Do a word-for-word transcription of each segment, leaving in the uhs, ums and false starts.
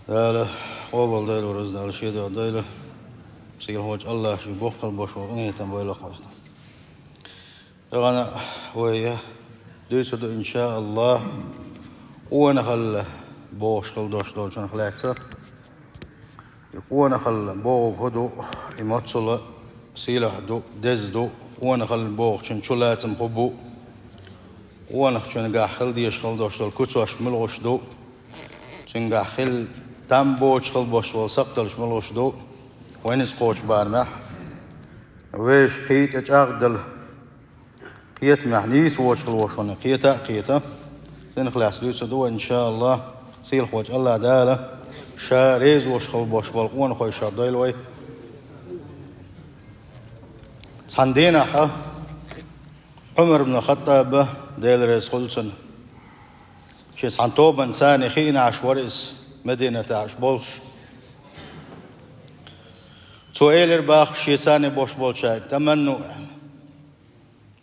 Дала къобалдойла, раздала шеда дойла. Сийлахьчу Аллахьа шен боккхал бош ван къинхетам бойла хьоста. Тахана вай дуьйцур ду, иншааллахь, къонахалла бохуш хила дош долчунах лаьцна. И къонахалла бохург хӀун ду, и моццул а сийлахь ду, деза ду, къонахалла бохучун чулацам хӀун бу, къонахчуьнгахь хила дезаш хила дош долу куьцаш муьлхаш ду, цуьнгахь хила там боцуш хила бош болу сакхталш муьлхаш ду, вайна иза кхочу барамехь, вешан кхин тӀе чӀагӀдала, кхетамехь нийса воцуш хила вош ван кхета а кхета. Цунах лаьцна дуьйцур ду вай, иншааллахь, сийлахьчу Аллахь Дала ша реза вош хила бош болу къонахой ша дойла вай. Цхьана дийнахь Ӏумар ибн Хаттаба, Дела реза хуьлда цунна, шен цхьана тобанца цхьаьна хиъна Ӏаш вара иза, Мединатехь Ӏаш болуш. Цо элира боху шен цхьаьна бош болчаьрга: «Таманну», — аьлла.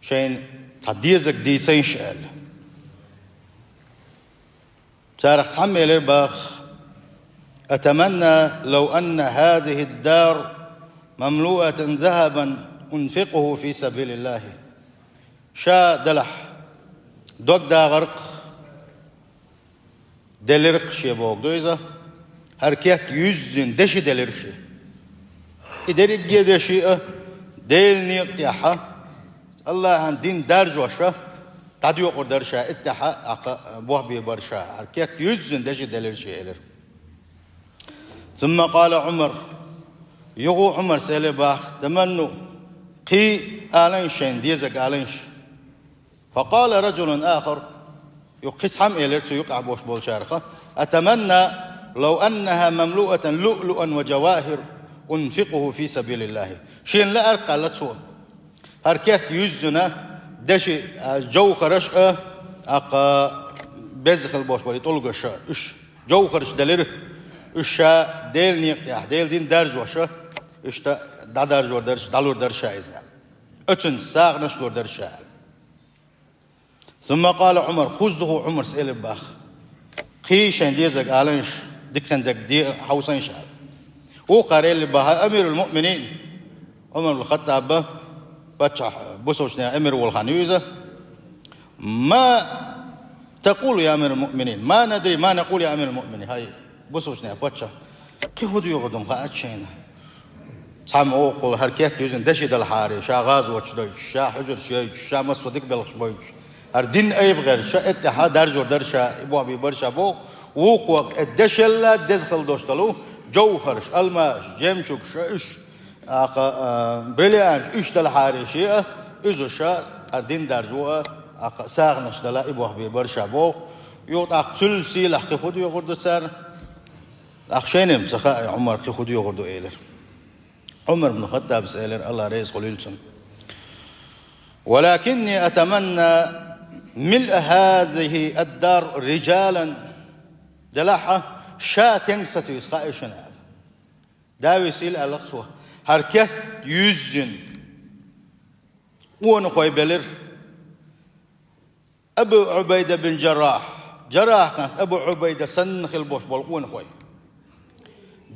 Шайна цхьа дезарг дийцийша аьлла. Царах цхьамма элира боху: «Атаманна лав анна хӀазихӀи ад-дар мамлуатан захӀабан унфикъухӀу фи сабилиллахӀ». Ша делахь, дог дагӀарх, делирх шен бохург ду иза, хӀара керт юьззина деши делира шен. И дерриге деши а Делан некъа тӀехь, Аллахьан дин даржош а дӀадоькъур дара ша, иттехь а, аккха, бохбийр бара ша. ХӀара керт юьззина деши делира шен, элира. Сумма къала Ӏумар, юха Ӏумарс элира боху: «Таманну, кхин алийша шайна дезарг, алийша». Факъала раджулун ахар, юха кхин цхьамма элира цу юкъахь бош болчарах: «Атаманна лав аннахӀа мамлуатан луълуан ва джавахӀир унфикъухӀу фи сабилиллахӀ». Шена лаьара аьлла цо, хӀара керт юьззина деши, а, джовхараш а, аккха, беза хила бош болу тӀулгаш а, уьш джовхараш делира, уьш ша Делан некъа тӀехь, Делан дин даржош а, уьш дӀадаржор дара, дӀалур дара ша иза. Оцунна сагӀанаш лур дара ша. Сумма къала Ӏумар, кхузза юха Ӏумарс элира боху: «Кхин шайна дезарг алийша, диканиг де хьовсийша», — аьлла. Вукхара элира боху: «Амирул муъминин». Ӏумар ибн Хаттаб, паччахь, бусалбачу нехан эмир волу хан ю иза. «Ма такъулу, я амирал муъминин? Ма надри, ма накъулу, я амирал муъминин?» ХӀай, бусалбачу нехан паччахь, кхин хӀун доьхур ду хаьа шайна? Цхьамма вукхул хӀара керт юьззина деши делахьара, ша гӀазоташ дойтуш, ша хьуьжарш йойтуш, ша массо а дика белхаш бойтуш, хӀара дин айба гӀерташ, ша иттехь а даржор дара ша, и бохбийр бара ша боху, вукхо кхин дешел а деза хила дош долу, джовхараш, алмасаш, жемчугаш а уьш, аккха, а, бриллианташ уьш делахьара шен а, иза ша хӀара дин даржо а, аккха, сагӀанаш дала и бохбийр бара ша боху. Юха тӀаккха цул сийлахь кхин хӀун доьхур ду цара? ТӀаккха шайна-м ца хаьа, Ӏумар, кхин хӀун доьхур ду, элира. Ӏумар ибн Хаттабас элира, Аллахь реза хуьлийла цунна: «Валакинни атаманна милъа хӀазихӀи ад-дар риджалан». Делахь а ша тенга сатуьйсу хаьа шуна, аьлла. Давис ил аьлла цо: «ХӀара керт юьззина къонахой белира». Абу Ӏубайда бин Джаррахь, Джаррахь кӀант Абу Ӏубайда санна хила бош болу къонахой,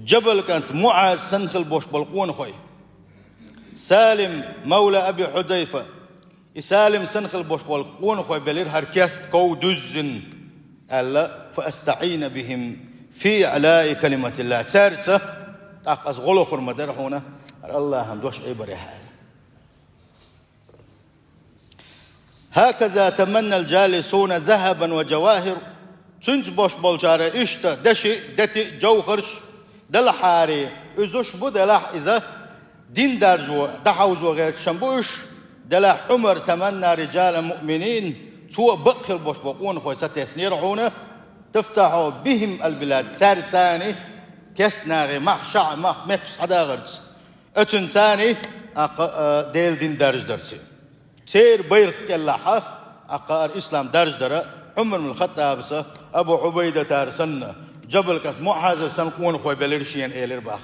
Джабал кӀант МуӀаз санна хила бош болу къонахой, Салим мавла Аби Хьудайфа, и Салим санна хила бош болу къонахой белира хӀара керт ков дуьззина, аьлла, «фа астаӀина бихӀим фи иӀлаи калиматиллахӀ». Цаьрца тӀаккха аса гӀо лохур ма дара хьуна хӀара Аллахьан дош айбарехь, аьлла. «Хьаказа таманнал джалисуна захӀабан ва джавахӀир». Цуьнца бош болчара иштта деши, дети, джовхарш делахьара, иза уьш бу делахь, иза дин даржо, дӀахьовзо гӀерташ-м бу уьш, делахь Ӏумар таманна риджалал муъминин, цо бакъ хила бош болу къонахой сатеснера хьуна, «тафтахьу бихӀим ал-билад», цаьрца царна кестнахе мах, шаӀ мах, мехкаш схьадахарца. Оцунца царна, аккха, а, Делан дин даржадарца. Церан байракх кӀелахь, аккха, хӀара ислам даржадара Ӏумар ибн Хаттабаса, Абу Ӏубайдатара санна, Джабал кӀант МуӀазара санна къонахой белира шена, элира боху.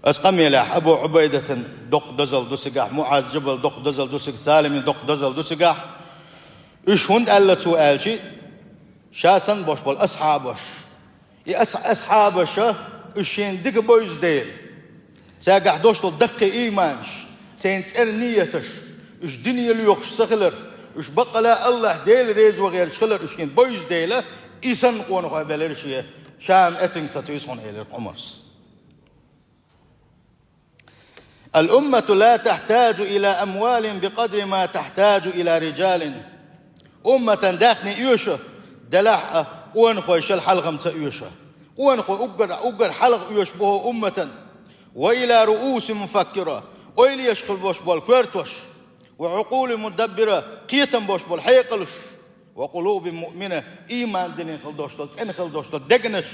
Аса къамелехь Абу Ӏубайдатан доккха дозалла ду цигахь, МуӀаз, Джабал доккха дозалла ду цигахь, Салимин доккха дозалла ду цигахь. Уьш хӀунда аьлла цо аьлча, Ша санна бош болу асхьабаш. И ас-, асхьабаша уьш шена дика бевза дела, цаьргахь дош долу даккхий ийманаш, церан цӀера нийяташ, уьш дуьне лоьхуш ца хилар, уьш баккъала а АллахӀ Дела реза ван гӀерташ хилар уьш шена бевза дела, и санна къонахой белира шен, Шам эцинга сатуьйсу хьуна, элира Ӏумарс. الأمة لا تحتاج إلى أموال بقدر ما تحتاج إلى رجال. Умматан даьхни оьшу делахь а, къонахой шел хьалха-м ца оьшу. Къонахой уггар, уггар хьалха оьшу бу хӀокху умматан. وإلى رؤوس مفكرة, ойла еш хила бош болу коьртош, وعقول مدبرة, кхетам бош болу хьекъалш. وقلوب مؤمنة, ийман диллина хила дош долу, цӀена хила дош долу дегнаш,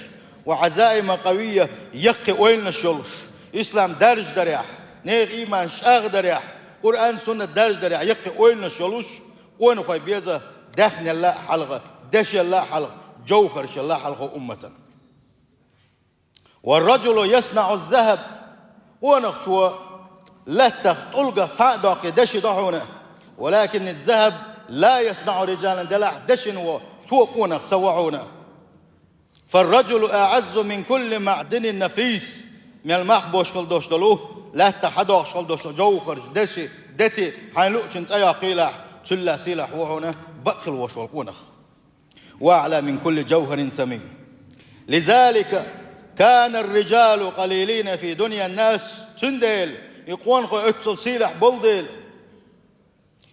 وعزائم قوية, яккхий ойланаш йолуш, ислам даржадарехь, нехан ийманаш чӀагӀдарехь, Къуръан-Суннат даржадарехь яккхий ойланаш йолуш, къонахой беза даьхнел а хьалха, дешел а хьалха, жовхаршел а хьалха умматан. والرجل يصنع الذهب. Къонахчо лаьттах, тӀулгах схьа а доккхий деши до хьуна. ولكن الذهب لا يصنع رجالا, делахь дешина вон цо къонах ца во хьуна. فالرجل أعز من كل معدن نفيس. Мел мах бош хила дош долу, лаьттах схьадоккхуш хила дош долу жовхарш, деши, дети, хьайн луъучун цӀа йоккхийлахь, цул а сийлахь ву хьуна бакъ хила вош волу къонах. وأعلى من كل جوهر ثمين. لذلك كان الرجال قليلين في دنيا الناس. Цундела и къонахой оццул сийлахь болу дела,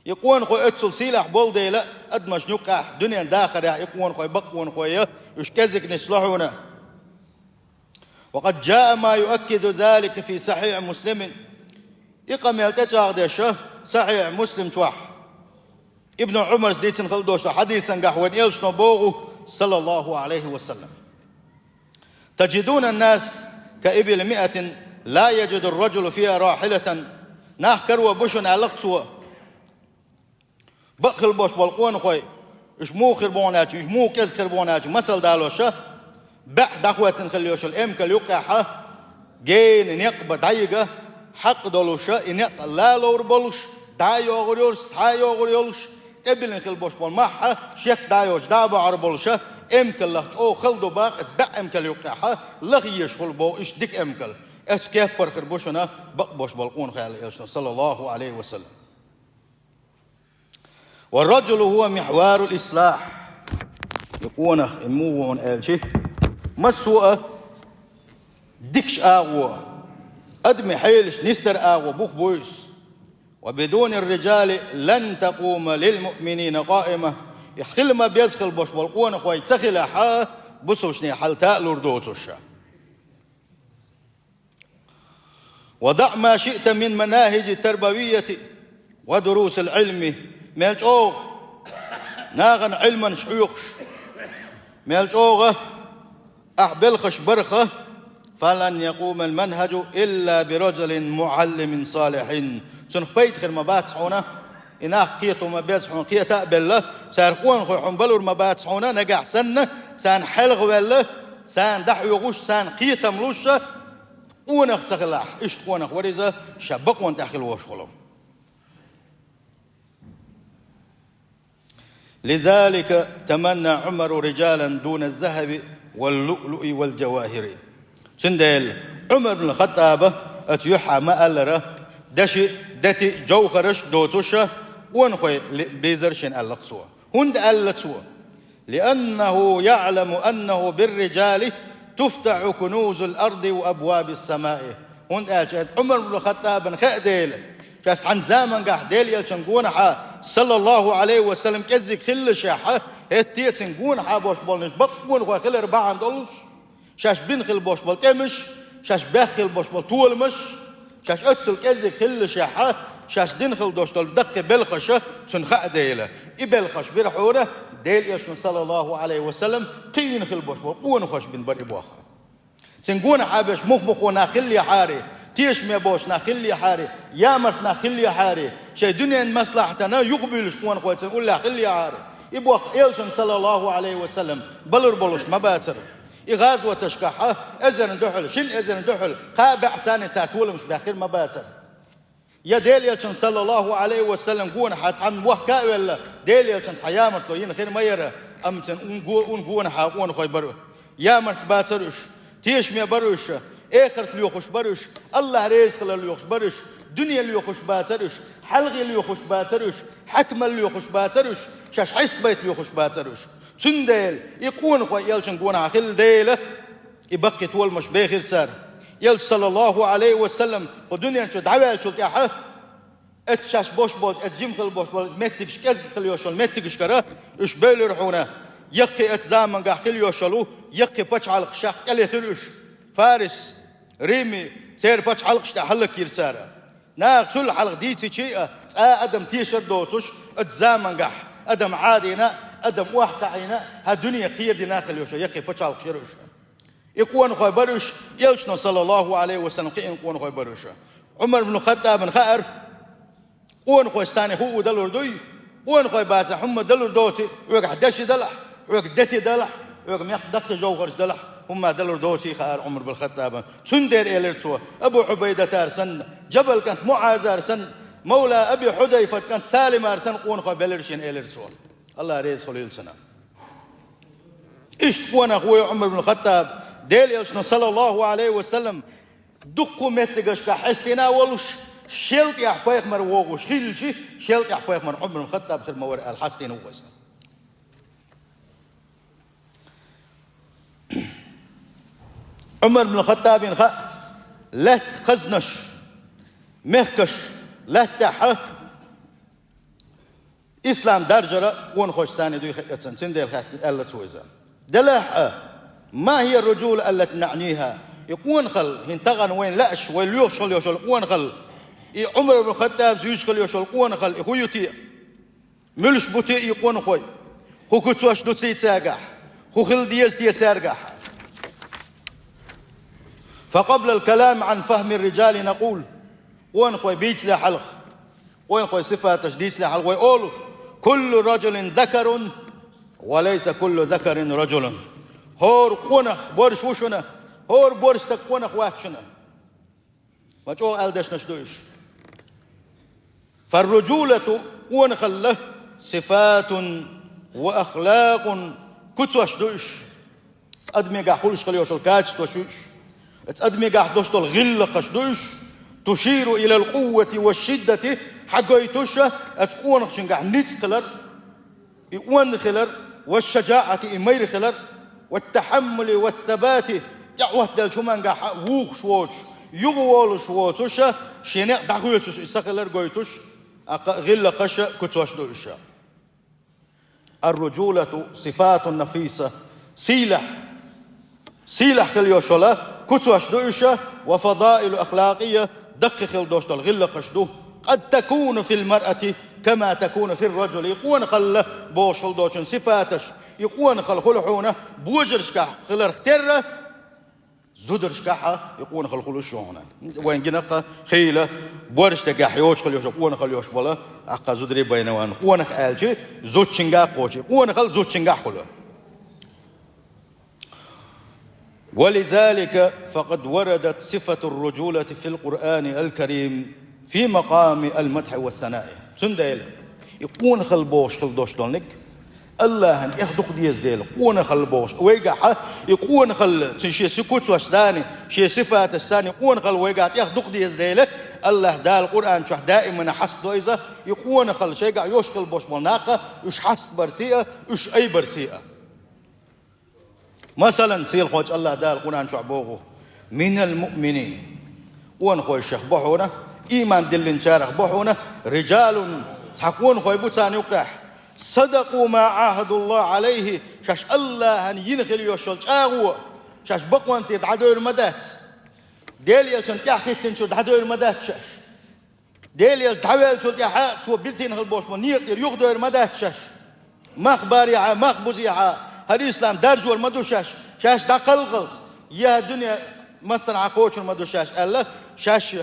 и къонахой оццул сийлахь болу дела, адамашна юккъехь дуьненан дахарехь и къонахой бакъ къонахой я, уьш кӀезиг нисло хьуна. وقد جاء ما يؤكد ذلك في صحيح مسلم. И къамел тӀечӀагӀдеш Сахьихь Муслим чохь Ибн Ӏумарс дийцина хила дош долу хьадисангахь вайн элчано боху, саллаллаху Ӏалайхи ва саллам: تجدون الناس كإبل مئة لا يجد الرجل فيها راحلة. Нах каро бу шуна, аьлла-кх цо. Бакъ хила бош болу къонахой, уьш муха хир бу хьуна аьлча, уьш муха кӀезиг хир бу хьуна аьлча, масал далош, баьӀ дӀахӀоьттина хила йолуш йолу эмкал юккъехь, гена некъ бан дӀайига хьакъ долуш, и некъ лалор болуш, дӀа а йогӀур йолуш, схьа а йогӀур йолуш, тӀебиллина хила бош болу мах шетта дӀа а йоцуш, дӀа а бахьар болуш, эмкаллах чӀогӀа хала ду бакъ, баьӀ эмкал юккъехь лаха езаш хуьлу боху иштта дика эмкал. Оцу кеппара хир бу шуна бакъ бош болу къонахий, аьлла элчано, саллаллаху Ӏалайхи ва саллам. والرجل هو محور الإصلاح. И къонах, и муха ву хьуна аьлча, массо а дикачу агӀо, адамийн хьелаш нисдаран агӀо бух бу иза. وبدون الرجال لن تقوم للمؤمنين قائمة. И хила ма беза хила бош болу къонахой ца хилахь, бусалбанийн хьал та а лур доцуш. ودع ما شئت من مناهج التربوية ودروس العلم. Мел чӀогӀа нахана Ӏилманаш хьоькхуш, мел чӀогӀа ахь белхаш барх, فلن يقوم المنهج إلا برجل معلم صالح. Цунах пайда хир ма бац хьуна, и нах кхето ма беза хьуна, кхета а белла, цара къонахой хьуна балур ма бац хьуна, нагахь санна, царна хьалхаваьлла, царна дӀахьоьгӀуш, царна кхетам луш, къонах ца хилахь, иштта къонах вара иза, ша бакъонан тӀехь хила вош волу. لذلك تمنى عمر رجالا دون الذهب واللؤلؤ والجواهر. Цундела Ӏумар бин Хаттаба оцу юьххьа ма-аллара, деши, дети, жовхараш доцуш, къонахой ли-, безара шена, аьлла-кх цо. ХӀунда аьлла цо? لأنه يعلم أنه بالرجال تفتح كنوز الأرض وأبواب السماء. ХӀунда аьлча иза Ӏумар бин Хаттабан хаа дела, шаьш цхьана замангахь Делан элчан гонахьа, саллаллаху Ӏалайхи ва саллам, кӀеззиг хиллашехь, хӀетте а цуьнан гонахьа бош болу ниш бакъонахой хилар бахьана долуш, шаьш бина хила бош болу тӀемаш, шаьш бехна хила бош болу толамаш, шаьш оццул кӀеззиг хиллашехь, шаьш дина хила дош долу даккхий белхаш цунна хаа дела. И белхаш бира хьуна Делан элчано, саллаллаху Ӏалайхи ва саллам, кхин йина хила бош болу къонахоша бина бара и боху. Цуьнан гонахьа берш мух-мухо нах хиллехьара, тешаме боцуш нах хиллехьара, ямарта нах хиллехьара, шайн дуьненан маслахьатана юхабуьйлуш къонахой цуьнан уллехь хиллехьара. И боху элчано, саллаллаху Ӏалайхи ва саллам, балур болуш ма бацара. И гӀазоташкахь эзарна дуьхьал, шина эзарна дуьхьал кхаа баьӀ царна цара толамаш баьхкира ма бацара. Я Делан Элчан, саллаллаху Ӏалайхи ва саллам, гонахьа цхьанна вохка а велла, Делан Элчан цхьа ямартло йина хир ма яра, амма цун ун го-, ун гонахьа къонахой бара. Ямарт бацара уьш, тешаме бара уьш, эхарт лоьхуш бара уьш, АллахӀ реза хилар лоьхуш бара уьш, дуьне лоьхуш бацара уьш, хьалхе лоьхуш бацара уьш, хьаькамал лоьхуш бацара уьш, шаьш хьесап байта лоьхуш бацара уьш. Цундела и къонахой Элчан гонахьа хилла дела, и баккхий толамаш бехира цара. Элча, саллаллаху Ӏалайхи ва саллам, кху дуьнен чу дӀаваьллачул тӀаьхьа, эцу шаьш бош болчу, эцу жима хила бош болчу меттигаш, кӀезиг хила йош йолу меттигашкара уьш бевлира хьуна, яккхий эцу замангахь хила йош йолу яккхий пачхьалкхаш шаьш кӀелхьийтира уьш. Фарис, Рими, церан пачхьалкхаш тӀе хӀаллакйира цара. Наха цул хьалха дийцича а, цкъа а адам тешар доцуш, оцу замангахь адам Ӏадийна, адам охьатаӀийна, хӀара дуьне кхерадина хила йош йолу яккхий пачхьалкхаш яра уьш. И къонахой бара уьш, Элчано, саллаллаху Ӏалайхи ва саллам, кхиъна къонахой бара уьш. Ӏумар ибн Хаттабана хаьара, къонахой санна хӀуъа далур дуй, къонахой бацахь хӀумма далур доций, хьоьгахь деши далахь, хьоьга дети далахь, хьоьга мекх даккхий жовхӀарш далахь, хӀумма далур доций хаьара Ӏумар ибн Хаттабана. Цундела элира цо, Абу Ӏубайдатара санна, Джабал кӀант МуӀазара санна, Мавла Аби Хьудайфат кӀант Салимара санна къонахой белира шена, элира цо. АллахӀ реза хуьлийла цунна. Иштта къонах ву Ӏумар ибн Хаттаб, Делан Элчано, саллаллаху Ӏалайхи ва саллам, дуккха меттигашкахь хьестина а волуш, шел тӀехь пайхамар вогӀуш хилча, шел тӀехь пайхамар Ӏумар ибн Хаттаб хир ма вара аьлла хьастийна ву иза. Ӏумар ибн Хаттабина хаьа, лаьтта хазнаш, мехкаш лаьттахьа, ислам даржара къонахош санна дуй хиъна цунна, цундела хаьттина аьлла цо иза. Делахь а, ما هي الرجولة التي نعنيها؟ И къонахалла, хӀинца тахана вайна лаьаш, вай лоьхуш хила йош йолу къонахалла, и Ӏумар ибн Хаттаб зуьйш хила йош йолу къонахалла, и хӀун ю те? Муьлш бу те и къонахой? ХӀун куьцош ду те цаьргахь? ХӀун хила деза те цаьргахь? فقبل الكلام عن فهم الرجال نقول, къонахой бийцале хьалха, къонахой сифаташ дийцале хьалха вай олу: كل رجل ذكر وليس كل ذكر رجل. ХӀора къонах борш ву шуна, хӀора борш стаг къонах вац шуна. Ма чӀогӀа аьлла дешнаш ду уьш. فالرجولة, къонахалла, صفات وأخلاق, куьцош ду уьш. Адамегахь хуьлуш хила йош йолу качестваш ю уьш. Оцу адамегахь долуш долу гӀиллакхаш ду уьш. تشير إلى القوة والشدة, хьагойтуш оцу къонахчуьнгахь ницкъ хилар, и онда хилар, والشجاعة, и майра хилар, والتحمل والثبات, тӀеӀоттаделлачу хӀумангахь вухуш воцуш, юха волуш воцуш, шен некъ дӀахоьцуш и са хилар гойтуш, а кхин гӀиллакхаш, куьцош ду уьш. الرجولة صفات نفيسة, сийлахь, сийлахь хила йош йолу куьцош ду уьш, وفضائل أخلاقية, даккхий хила долуш долу гӀиллакхаш ду. قد تكون في المرأة كما تكون في الرجل. И къонахалла бохуш хила долчун сифаташ, и къонахалла хуьлу хьуна божаршкахь хиларх терра, зударшкахь а и къонахалла хуьлуш ю хьуна. Вайн гинакха хийла борш дагахь йоцуш хила йош, къонахалла йош болу, аккха зударий байна ван. Къонах аьлча, зудчуьнга а кхочу. Къонахалла зудчуьнгахь хуьлу. ولذلك فقد وردت صفة الرجولة في القرآن الكريم في مقام المدح والثناء. Цундела и къонахалла бохуш хила долуш долниг АллахӀан тӀех дукха деза дела, къонахалла бохуш. Вайгахьа и къонахалла, цуьнан шен сикуцош санна, шен сифаташ санна, и къонахалла вайгахь тӀех дукха деза дела, АллахӀ Дала Къуръан чохь даимана хьаст до иза, и къонахалла шайгахь йош хила бош болу нахха, уьш хьаст барций а, уьш ай барций а. Масалан, сийлахьчу АллахӀ Дала Къуръан чохь боху: من المؤمنين, къонахойшах бу хьуна, ийман диллинчарах бу хьуна, رجال, цхьа къонахой бу царна юккъехь, صدقوا ما عاهدوا الله عليه, шаьш АллахӀан йина хила йош йолу чӀагӀо, шаьш бакъонте дӀадевр ма дац. Делан Элчан тӀаьхьахӀиттинчуьра дӀадевр ма дац шаьш. Делан Элча дӀаваьллачул тӀаьхьа цо битина хила бош бу некъа тӀера юхадевр ма дац шаьш. Мах барехьа, мах бузехьа, хӀара ислам даржор ма ду шаьш, шаьш дӀакхалхалц, я дуьне массанхьа кхочур ма ду шаьш аьлла, шаьш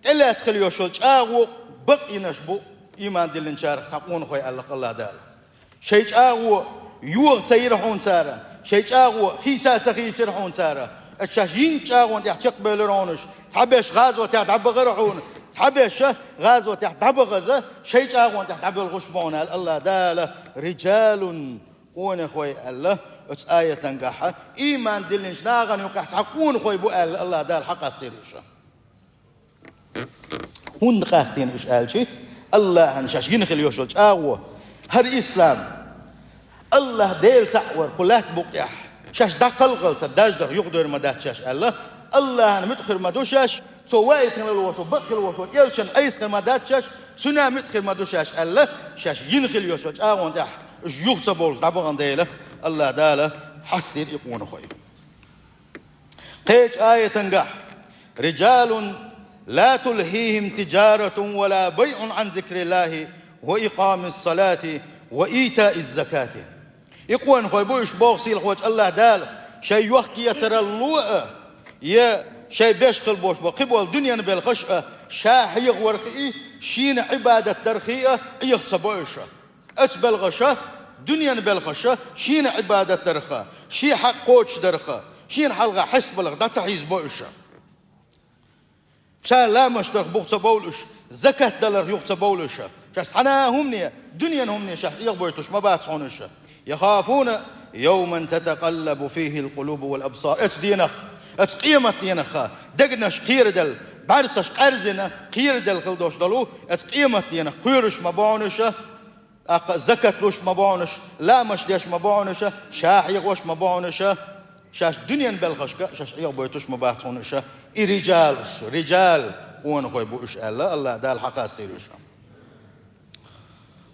тӀелаьцна хила йош йолу чӀагӀо бакъйинарш бу ийман диллинчарах цхьа къонахой аьлла АллахӀ Дала. Шайн чӀагӀо йоха ца йира хьуна цара, шайн чӀагӀо хийца ца хийцира хьуна цара, ткъа шаьш йинчу чӀагӀонна тӀехь чекхбевлира хьуна уьш, цхьаберш гӀазотехь дӀабахара хьуна, цхьаберш гӀазотехь дӀабахаза, шайн чӀагӀонна тӀехь дӀабоьлхуш бу хьуна аьлла АллахӀ Дала. Рижалун, къонахой аьлла оцу аятангахь, ийман диллинчу нахана юкъахь цхьа къонахой бу аьлла АллахӀ Дала хьакъастийра уьш. ХӀунда къастийна уьш аьлча, АллахӀана шаьш йина хила йолуш йолу чӀагӀо, хӀара ислам, АллахӀ Дела цхьаъ вар кху лаьтта букъехь, шаьш дӀакхалхалца даьждарх юхадойр ма дац шаьш аьлла, АллахӀана муьтӀахь хир ма ду шаьш, Цо ваийтина лелош ву, бакъ хила волуш ву, элчан Ӏийса хир ма дац шаьш, цуьнан муьтӀахь хир ма ду шаьш аьлла, шаьш йина хила йолуш йолу чӀагӀонна тӀехь уьш юха ца бовлуш дӀабахана дела, АллахӀ Дала хьастийра и къонахой. Кхечу аятангахь: «Рижалун ла тулхихим тижаратун ва ла байъун ан зикриллахи ва икъамис салати ва итаиз закати». И къонахой бу уьш боху сийлахьчу АллахӀ Дала, шайн йохк-эцаралло а, я шайн беш хила болуш бу кхин болу дуьненан белхаш а, ша хьехаварх а, шена Ӏибадат дарх а Ӏеха ца бо уьш. Оцу белхаша, дуьненан белхаша, шена Ӏибадат дарх а, шен хьакъ кхочушдарх а, шена хьалха хьестабаларх дӀа ца хьийзабо уьш. Ша ламаш дарх буха ца бовлу уьш, закат даларх юха ца бовлу уьш. Шаьш цхьана а хӀумане, дуьненан хӀумане шаьш Ӏехабойтуш ма бац хьуна уьш. «Яхафуна йовман татакъаллабу фихил къулубу вал абсар». Оцу денах, оцу къемат денах дегнаш кхераделла, бӀаьрсаш къаьрзина, кхераделла хила долуш долу оцу къемат денах кхоьруш ма бу хьуна уьш. ТӀаккха закат луш ма бу хьуна уьш, ламаш деш ма бу хьуна уьш, ша хьехош ма бу хьуна уьш, шаьш дуьненан белхашка шаьш Ӏехабойтуш ма бац хьуна уьш. И рижал уьш, рижал, къонахой бу уьш аьлла, АллахӀ Дала хьакъастийра уьш.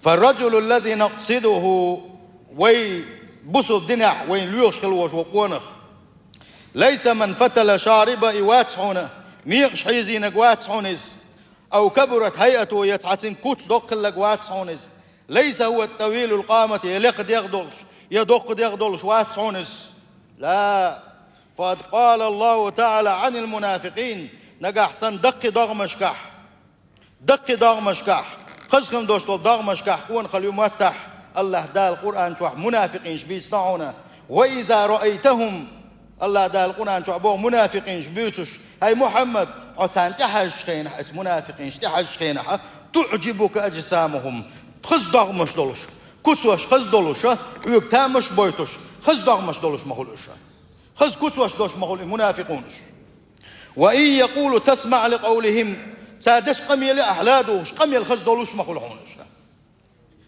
«Фарраджулу ллази накъсидуху», вай бусул динехь вайн лоьхуш хила волуш ву къонах. «Лайса ман фатала шариба», и вац хьуна, мекъаш хьийзийнарг вац хьуна иза. «Ав кабурат хьайату», я цхьа цуьнан куц доккха хилларг вац хьуна иза. «Лайса хӀува тӀавилул къамати», я лекха дегӀ долуш, я доккха дегӀ долуш вац хьуна иза. Ла. «Факъад къала Аллаху таӀала Ӏанил мунафикъин», нагахь санна даккхий догӀмашкахь, даккхий догӀмашкахь, хаза хила долуш долу догӀмашкахь къонахалла ю маттахь, АллахӀ Дала Къуръан чохь мунафикъинаш бийцина хьуна: «Ва иза раайтахум», АллахӀ Дала Къуръан чохь боху мунафикъинаш буьйцуш: «ХӀай Мухьаммад, хьо царна тӀехьаьжчу хенахь, оцу мунафикъинаш тӀехьаьжчу хенахь, туӀжибука аджсамухум», хаза догӀмаш долуш, куцаш хаза долуш, хьоьга тамаш а бойтуш, хаза догӀмаш долуш ма хуьлу уьш. Хаза куцаш долуш ма хуьлу и мунафикъунаш. «Ва ин якъулу тасмаӀ ли къавлихим», цара деш къамеле ахь ладугӀуш, къамел хаза долуш ма хуьлу хьуна уьш.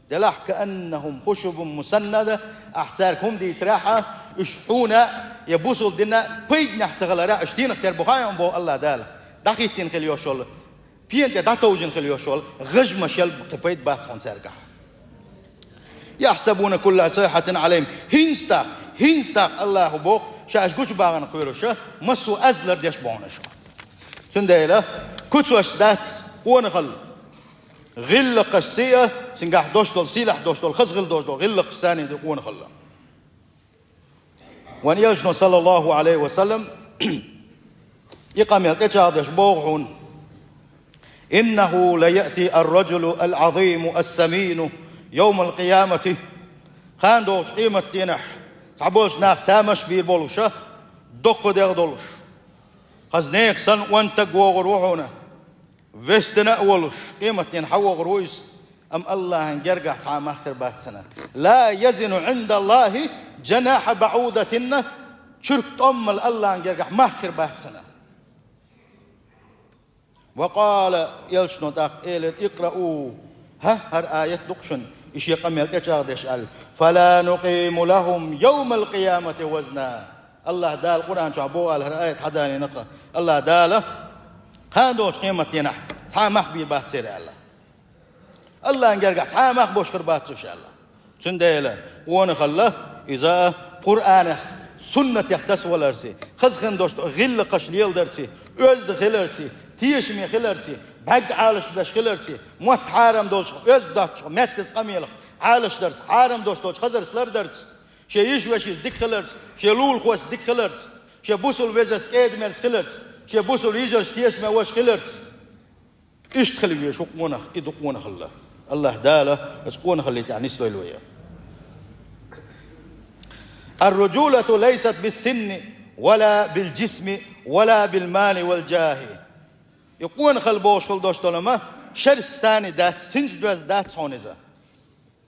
Делахь: «Кааннахум хушубун мусаннада», ахь цаьрга хӀума дийцарехь, уьш хьуна я бусул дина пайданехь ца хиларехь, уьш дийнах тера бу хаьий хьуна боху АллахӀ Дала. ДӀахӀиттина хила йолуш йолу, пена тӀе дӀатовжина хила йолуш йолу гӀажмаш ял кхин пайда бац хьуна цаьргахь. «Яхьсабуна кулла сайхьатин Ӏалайхим». ХӀинца тӀаккха, хӀинца тӀаккха АллахӀа боху, ша уьш гучубагӀарна кхоьруш, массо а аз лардеш бу хьуна уьш. Цундела куцаш дац къонахалла. ГӀиллакхашций а, цуьнгахь долуш долу, сийлахь долуш долу, хаза хила долуш долу гӀиллакхашцаний ду къонахалла. Вайн Элчано, саллаллаху Ӏалайхи ва саллам, и къамел тӀечӀагӀдеш боху хьуна: «Иннаху ла яъти ар-раджулу ал-Ӏазиму ас-самину йовмал къиямати». Кхана догӀучу къематдийнахь цхьаболчу нах тамаш бийр болуша, доккха дегӀ долуш, хаза нехан санна онда стаг вогӀур ву хьуна. Вестина а волуш, къематдийнахь хьан вогӀур ву иза, амма АллахӀан гергахь цхьа а мах хир бац цуьнан. «Ла язину ӀиндаллахӀи жанахьа баӀудатин», чуьрк тӀоммал АллахӀан гергахь мах хир бац цуьнан. «Ва къала», Элчано тӀаккха элира: «Икърау», хӀа, хӀара аят ду-кх шуна, и шен къамел тӀечӀагӀдеш аьлла: «Фала нукъиму лахум йовмал къиямати вазна». АллахӀ Дала Къуръан чохь боху аьлла, хӀара аят хьан далийнарг, АллахӀ Дала: «Кхана долчу къематдийнахь цхьа а мах бийр бац церан», аьлла. АллахӀан гергахь цхьа а мах беш хир бац уьш аьлла. Цундела къонахалла иза Къуръанах, суннатех тасаваларций, хаза хин долуш долу гӀиллакхаш леладарций, оьзда хиларций, тешаме хиларций, бӀаьрг Ӏалашбеш хиларций, мотт хьарам долчух, оьзда доцчух, меттаза къамелах Ӏалашдарца, хьарам долуш долчу хазарца лардарца, шен йиша-вешица дика хиларца, шен лулахошца дика хиларца, шен бусул везарца кӀеда-мерза хиларца, шен бусул йижаршца тешаме ваша хиларца. Иштта хила везаш ву къонах, и ду къонахалла. АллахӀ Дала оцу къонахаллин тӀехь нисдойла вай. «Ар-руджулату лайсат бис-синни, ва ла бил-джисми, ва ла бил-мали вал-джахи». И къонахалла бохуш хила долуш долу ма, шерстца дац, цуьнца доьзна дац хьуна иза.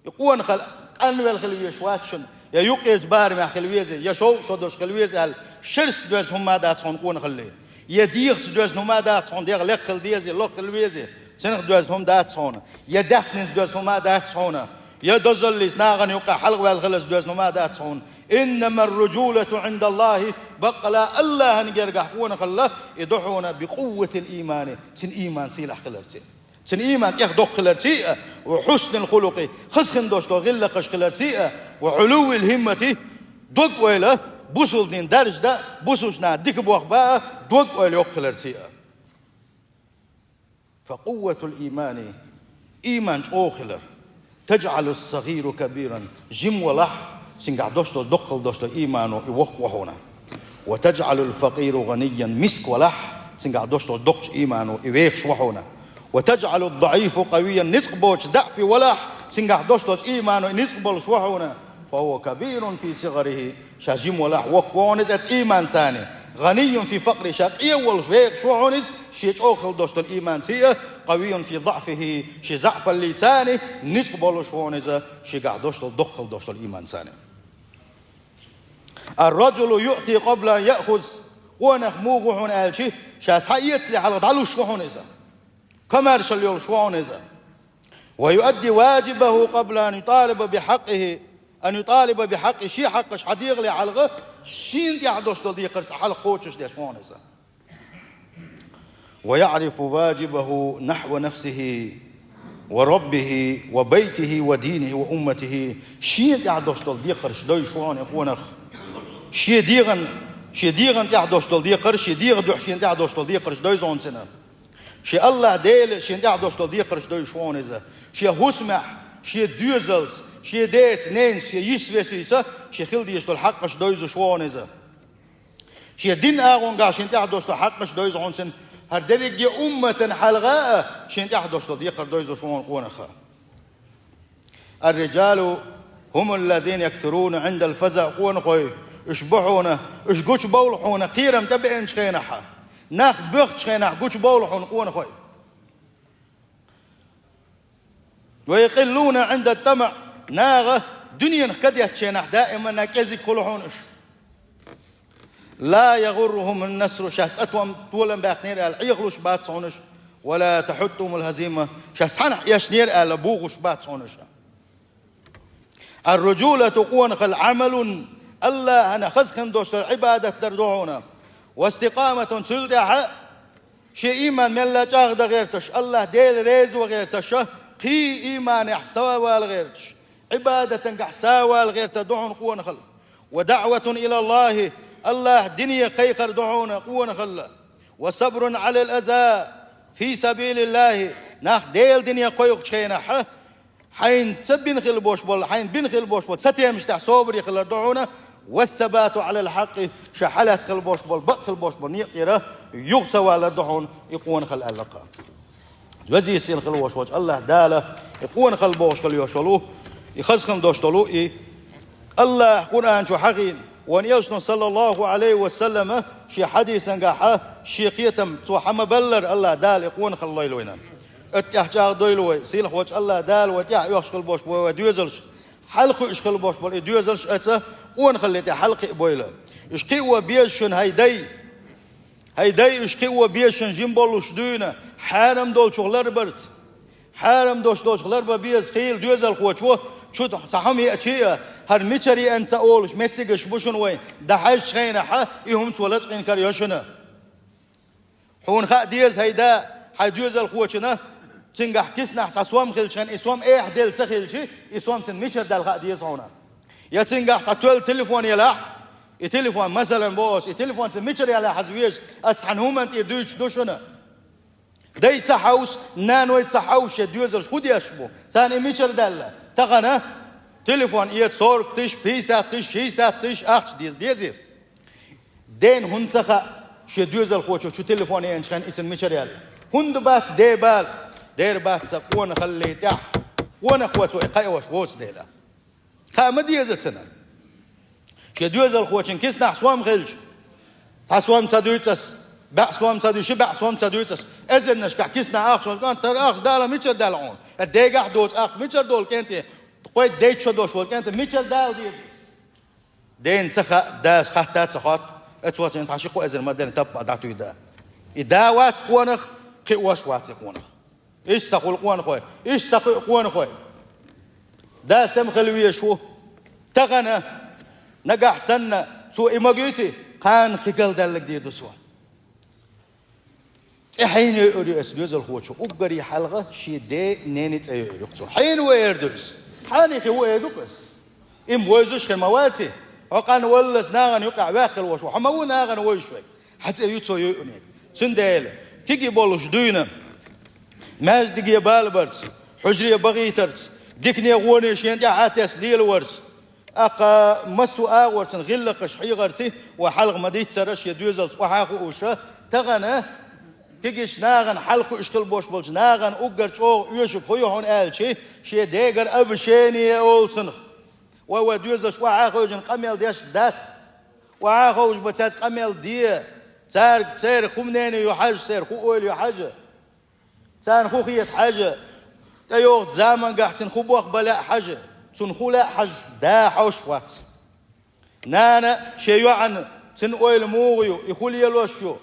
И къонахалла къанвелла хила везаш вац шуна, я юккъерчу барамехь хила веза, я шовзткъа шо долуш хила веза аьлла, шерстца доьзна хӀума дац хьуна къонахалле. Я дегӀаца доьзна хӀума дац хьуна, дегӀ лекха хила деза, локха хила веза, цунах доьзна хӀума дац хьуна. Я даьхнинца доьзна хӀума дац хьуна. Я дозаллица нахана юккъехь хьалхаваьлла хиларца доьзна хӀума дац хьуна. «Иннамар-руджулату Ӏиндаллахи», баккъала АллахӀан гергахь къонахалла и ду хьуна, «би къувватил иймани», цуьнан ийман сийлахь хиларца. Цуьнан ийман тӀех доккха хиларций а, «ва хьуснил хулукъи», хаза хин долуш долу гӀиллакхаш хиларций а, «ва Ӏулуввил хӀиммати», дог-ойла, бусулба дин даржа дан, бусулба нах дика бохба а, дог-ойла йоккха хиларций а. «Фа къувватул иймани», ийман чӀогӀа хилар. «ТаджӀалус-сагӀиру кабиран», жима валахь, цуьнгахь долуш долу доккхал долуш долу иймано и воккха во хьуна. «Ва таджӀалул-факъиру гӀанийян», миска валахь, цуьнгахь долуш долу доккхачу иймано и вехаш во хьуна. «Ва таджӀалуд-даӀифу къавийян», ницкъ боцуш даӀпи валахь, цуьнгахь долуш долчу иймано и ницкъ болуш во хьуна. «Фа хӀува кабирун фи сигӀарихи», ша жима валахь, воккха во хьуна иза оцу ийманца. «ГӀанийюн фи факърихи», ша къе волуш вехаш во хьуна иза, шен чӀогӀа хила долуш долу ийманца а, «къавийюн фи даӀфихи», шен заӀапаллица а, ницкъ болуш во хьуна иза, шегахь долуш долу доккхал долуш долу ийманца. «Ар-раджулу юъти къабла ан яъхуз», къонах муха ву хьуна аьлча, ша схьаэцале хьалха дӀалуш ву хьуна иза. Комаьршалла йолуш ву хьуна иза. «Ва юадди ваджибаху къабла ан юталиба бихьакъхи», ан юталиба бихьакъхи, шен хьакъаш схьадехале хьалха, шена тӀехь долуш долу декхар цкъа хьалха кхочушдеш ву хьуна иза. «Ва яърифу ваджибаху нахьва нафсихи ва раббихи ва байтихи ва динихи ва умматихи», шена тӀехь долуш долу декхарш дойзуш ву хьуна и къонах. Шен дегӀан, шен дегӀан тӀехь долуш долу декхарш, шен дегӀан дуьхьа шена тӀехь долуш долу декхарш дойзу хьуна цуьнан. Шен АллахӀ Дела шена тӀехь долуш долу декхарш дойзуш ву хьуна иза. Шен хӀусамехь, шен доьзалца, шен деца, ненаца, шен йист-весица шен хила дезаш долу хьакъаш дойзуш ву хьуна иза. Шен дин агӀонгахь шена тӀехь долуш долу хьакъаш дойзу хьуна цуьнан, хӀара дерриге умматан хьалха а шена тӀехь долуш долу декхар дойзуш ву хьуна къонах. «Ар-риджалу хӀумул-лазина яксуруна Ӏиндал фазаъ», къонахой, уьш бу хьуна, уьш гучубовлу хьуна кхерам тӀебеанчу хенахь, нах боьхначу хенахь гучубовлу хьуна къонахой. «Ва якъиллуна Ӏиндат-тамаъ», наха дуьненах кадеттачу хенахь даиман кӀезиг хуьлу хьуна уьш. «Ла ягӀуррухумун-насру», шаьш цкъа том толам баьккхинера аьлла, Ӏехалуш бац хьуна уьш. «Ва ла тахьутӀухумул-хӀазима», шаьш цхьанхьа эшнера аьлла, бухуш бац хьуна уьш. «Ар-руджулату», къонахалла, «Ӏамалун», АллахӀана хаза хин долуш долу Ӏибадат дар ду хьуна. «Ва истикъаматун», цул тӀаьхьа шен ийман мелла чӀагӀдан гӀерташ, АллахӀ Дела реза ван гӀерташ, кхин ийманехь сов вала гӀерташ, Ӏибадатангахь сов вала гӀерта ду хьуна къонахалла. «Ва даӀватун илаллахӀи», АллахӀ дине кхайкхар ду хьуна къонахалла. «Ва сабрун Ӏалал аза фи сабилиллахӀи», нах Дела дине кхойкхучу хенахь, хьайна ца бина хила бош болу, хьайна бина хила бош болу ца темаш тӀехь собаре хилар ду хьуна, «вассабату Ӏалал хьакъи», ша хьалаьцна хила бош болу, бакъ хила бош болу некъера юха ца валар ду хьуна и къонахалла аьлла-кх. Веза-сийлахь хила вош волчу АллахӀ Дала и къонахалла бохуш хила йош йолу, и хаза хин долуш долу, и АллахӀ Къуръан чу хьахийна, вайн Элчано, саллаллахӀу Ӏалайхи ва саллама, шен хьадисангахь шен кхетам цо хьа ма-баллара, АллахӀ Дала и къонахалла лойла вайна. Оцу тӀехь чӀагӀдойла вай, сийлахь волчу АллахӀ Дала вай тӀехь оьхуш хила бош бой вай доьзалш, хьалакхуьуш хила бош болу и доьзалш оцу къонахалле тӀе хьалакхиабойла. Уьш кхио беза шуна, хӀай дай. ХӀай дай, уьш кхио беза шуна жима боллуш дуьйна, хьарам долчух ларбарца. Хьарам долуш долчух ларбан беза, хийла доьзалхочо чу цхьа хӀума еачий а, хӀара мичара еана ца олуш меттигаш бу шуна вайн, дӀахьаьжчу хенахь и хӀума цо лачкъийна карайо шуна. Хьуна хаа деза, хӀай да, хьайн доьзалхочунна, цуьнгахь киснахь цхьа сом хилча, и сом эхь делла ца хилча, и сом цунна мичара даьлла хаа деза хьуна. Я цуьнгахь цхьа тоьлла телефон елахь, и телефон, масалан, боху ас, и телефон цунна мичара яьлла хьажа веза, ас цхьана хӀуманна тӀера дуьйцуш ду шуна. Дай ца хьовса, наной ца хьовса шен доьзалш хӀун деш бу? Царна и мичара даьлла? Тахана телефон эца сорок тысяч, пятьдесят тысяч, шестьдесят тысяч ахча деза, дезий? Дена хӀунда ца хаьа, шен доьзалхочо чу телефон еанчу хенахь и цунна мичара яьлла? ХӀунда бац ден бала? Дера бац цхьа къонахалле тӀехь, къонахочо и кхайош воцу дела. Хаа ма деза цунна. Шен доьзалхочун киснахь сом хилча, цхьа сом ца дуьйцу ас, БӀе сом ца дуьйцу, ши бӀе сом ца дуьйцу ас. Эзарнашкахь кисана ахча волчу кӀанта, тара ахча дала мичара даьлла хьуна? Ткъа дегахь доцу ахча мичара долу кӀентий? Ткъа дайта шо долуш волу кӀентий мичара дала деза иза? Дена ца хаьа, дас хатта а ца хотту, оцо цхьа ши-кхо эзар ма-дарра таппа дӀатуьйху да. И да вац къонах, кхин а ваша вац и къонах. Иштта ца хуьлу къонахой, иштта ца хуьлу къонахой. Да сема хила везаш ву. Тахана, нагахь санна, цо и магуьйтий, кхана кхин галдаьлларг дийр ду цо. ЦӀе хьайна йойур ю аса доьзалхочо, уггаре хьалха шен ден, ненан цӀе йойур ю цо. Хьайна ву эр ду иза. Хьанехи ву эр ду-кх иза. Им вевзаш хир ма ваций? Хьо къанваллалц нахана юкъахь ваьхна хила волуш ву. Хьо ма ву нахана вевзаш верг. Хьан цӀе ю цо йойург. Цундела, кегий болуш дуьйна, маьждиге бала барца, хьуьжаре бахийтарца, дикане гӀоне шена тӀаьхьа а тесна лелаварца, тӀаккха массо а агӀорцан гӀиллакхаш хьехарций, вай хьалха ма-дийццара шен доьзалца охьа а хууш, тахана кегийчу нахана, хьалакхуьуш хила болуш болчу нахана уггар чӀогӀа оьшург хӀун ю хьуна аьлча, шен дегара обучение олу цунах. Вай, вай доьзалш охьа а хевшина къамел деш дац. Охьа а ховшабан цаьрца къамел де. Цаьрга, церан хӀун мнение ю хьажа, церан хӀун ойла ю хьажа. Царна хӀун хета хьажа, тӀейогӀучу заманчохь цуьнан хӀун бохам бан лаьа хьажа, цунна хӀун лаьа хьажа, да хьовш вац. Нана шен йоӀана, цуьнан ойла муха ю, и хӀун лелош ю,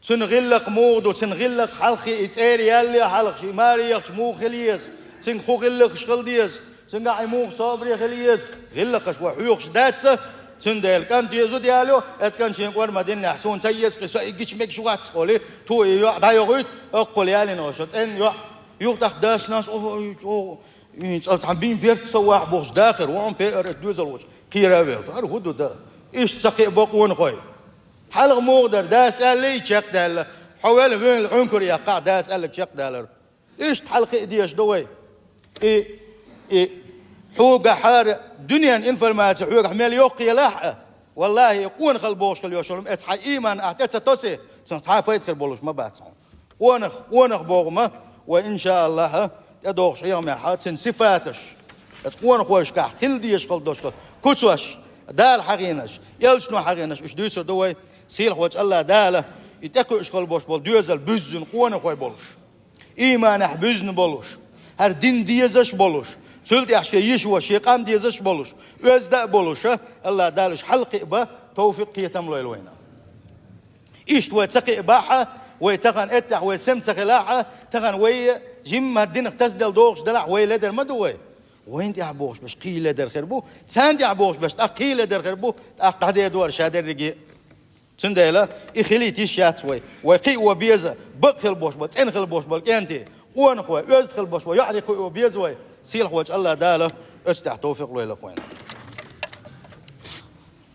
цуьнан гӀиллакх муха ду, цуьнан гӀиллакх хьалххе, и цӀера ялале хьалха, и маре яхча муха хила еза, цуьнга хӀун гӀиллакхаш хила деза, цуьнгахь и муха собаре хила еза, гӀиллакхаш вай хьоьхуш дац, цундела кӀант еза зуда ялайо, оцу кӀанта шен кӀор ма-диннехь, суна ца еза кхин, со и гича мегаш вац олий, тхо и йоӀ дӀайохуьйту, аккхул ялийна вай шо, цӀена йоӀ, юха тӀаккха дас-нанас, о, о, о, и цӀа тхьан бин берт ца вахь бохуш дахар, вон пеар эта доьзал волчу, кхера а велла, хӀара хӀун ду дан? Иштта ца кхиа бо къонахой. Хьалха муха дара, дас аьллий, чекхдаьлла, хьо велла, вуьйла Ӏункар яккхахь, дас аьлларг чекхдалар. Иштта хьалакхиа дезаш ду вай. И, и, хьуьгахьара дуьненан информаци хьоьгахь мел йоккха елахь а, валлахӀи, и къонахалла бохуш хила йолуш йолу, эцу хьайн ийман ахь тӀе ца тосе, цунах цхьа а пайда хир болуш ма бац хьуна. Къонах, къонах боху ма, вай, иншааллахӀ, тӀедогӀуш хьехамехь цуьнан сифаташ, эцу къонахойшкахь хила дезаш хила долуш хила, куцаш, Дала хьахийнарш, элчано хьахийнарш, уьш дуьйцур ду вай, сийлахь волчу АллахӀ Дала, и тӀекхуьуш хила болуш болу доьзал буьззина къонахой болуш. Ийманехь буьзна болуш, хӀара дин дезаш болуш, цул тӀаьхьа шен йиша, шен къам дезаш болуш, оьзда а болуш, АллахӀ Дала уьш хьалакхиа бан товфикъ, кхетам лойла вайна. Иштта вай ца кхиа бахь а, вай тахана эттехь вай сема ца хилахь а, тахана вай жимма хӀара динах тасаделла догӀуш делахь, вай ледар ма ду вай. Вайна тӀехь бохуш берш кхин ледар хир бу, царна тӀехь бохуш берш тӀаккха кхин ледар хир бу, тӀаккха дӀадер ду хӀара шадерриге. Цундела и хилийта йиш яц вай. Вай кхио беза, бакъ хила болуш бан, цӀена хила болуш бан кӀентий, къонахой, оьзда хила болуш бан йоӀарий кхио беза вай. Сийлахь волчу АллахӀ Дала оцу тӀехь товфикъ лойла вайна.